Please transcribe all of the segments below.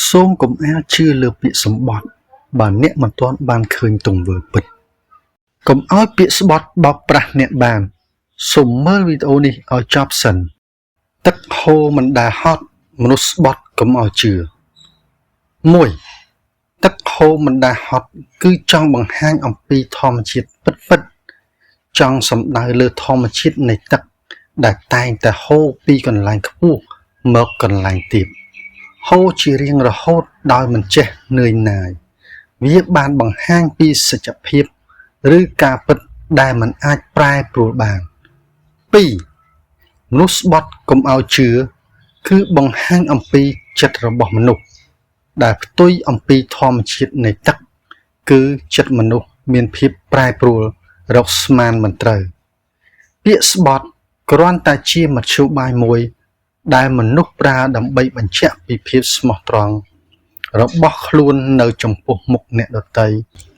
សូមកុំអាលជឿលើពាក្យសម្បត្តិបើអ្នកមិនទាន់បានឃើញទង្វើពិតកុំឲ្យពាក្យស្បត់បោកប្រាស់អ្នកបានសូមមើលវីដេអូនេះឲ្យចប់សិនទឹកហូរមិនដែលហត់មនុស្សស្បត់កុំឲ្យជឿ1ទឹកហូរមិនដែលហត់គឺចង់បង្ហាញអំពីធម្មជាតិពិតៗចង់សំដៅលើធម្មជាតិនៃទឹកដែលតែងតែហូរពីកន្លែងខ្ពស់មកកន្លែងទាបហូរជារៀងរហូតដោយមិនចេះនឿយណាយវាបានបង្ហាញពីសច្ចភាពឬការពិតដែលមិនអាចប្រែប្រួលបាន2មនុស្សស្បត់កុំឲ្យជឿគឺបង្ហាញអំពីចិត្តរបស់មនុស្សដែលផ្ទុយអំពីធម្មជាតិនៃទឹកគឺចិត្តមនុស្សមានភាពប្រែប្រួលរកស្មានមិនត្រូវពាក្យស្បត់គ្រាន់តែជាមធ្យោបាយមួយដែលមនុស្សប្រើដើម្បីបញ្ជាក់ពីភាពស្មោះត្រង់របស់ខ្លួននៅចំពោះមុខអ្នកដទៃ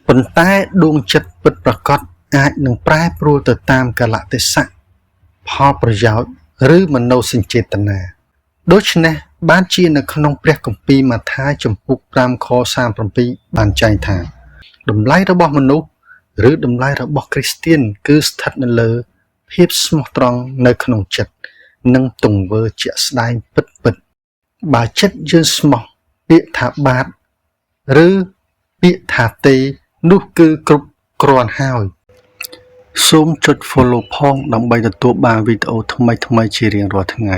ប៉ុន្តែដួងចិត្តពិតប្រាកដអាចនឹងប្រែប្រួលទៅតាមកាលៈទេសៈផលប្រយោជន៍ឬមនោសញ្ចេតនាដូច្នេះបានជានៅក្នុងព្រះគម្ពីរម៉ាថាយជំពូក5ខ37បានចែងថាតម្លៃរបស់មនុស្សឬតម្លៃរបស់គ្រីស្ទៀនគឺស្ថិតនៅលើភាពស្មោះត្រង់នៅក្នុងចិត្តនិងទង្វើជាក់ស្ដែងពិតពិតបើចិត្តយើងស្មោះពាក្យថាបាទឬពាក្យថាទេនោះគឺគ្រប់គ្រាន់ហើយសូមចុច Follow ផងដើម្បីទទួលបានវីដេអូថ្មីៗជារៀងរាល់ថ្ងៃ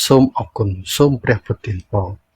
សូមអរគុណសូមព្រះប្រទានពរ។